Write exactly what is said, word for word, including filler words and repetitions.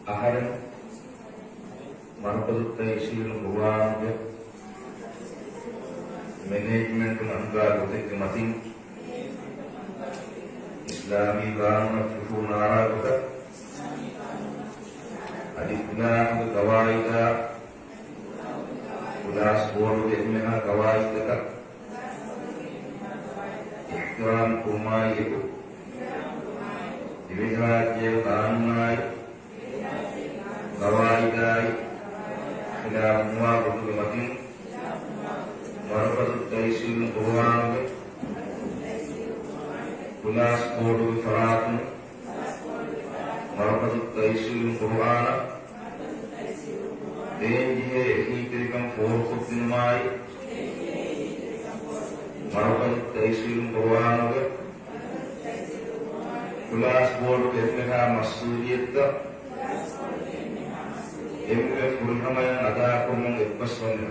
އަހަރެން މަރުކަޒު ތައިސީރުލް ޤުރުއާނުގެ މެނޭޖްމަންޓުން އަންގާ ގޮތެއްގެ މަތިން، އިސްލާމީ ޤާނޫނަށް ފިޤުހު ނާރާ ގޮތަށް، އަލިފް ލާމްގެ ޤަވާއިދާ، ކްލާސް ބޯޑުގެ އެންމެހާ ޤަވާއިދުތަކަށް އިޙްތިރާމް ކުރުމާއި އެކު، ދިވެހިރާއްޖޭގެ ޤާނޫނާއި، ޤަވާއިދާއި ޚިލާފުވާ ގޮތުގެ މަތިން، މަރުކަޒު ތައިސީރުލް ޤުރުއާނުގެ ކްލާސް ބޯޑުގެ ފަރާތުން، މަރުކަޒު ތައިސީރުލް ޤުރުއާނަށް ދޭންޖެހޭ އެހީތެރިކަން ފޯރުކޮށްދިނުމާއި، މަރުކަޒު ތައިސީރުލް ޤުރުއާނުގެ ކްލާސް ބޯޑުގެ އެންމެހާ މަސްއޫލިއްޔަތުތައް އެންމެ ފުރިހަމަޔަށް އަދާކުރުމުން އެއްބަސްވަންޏާ،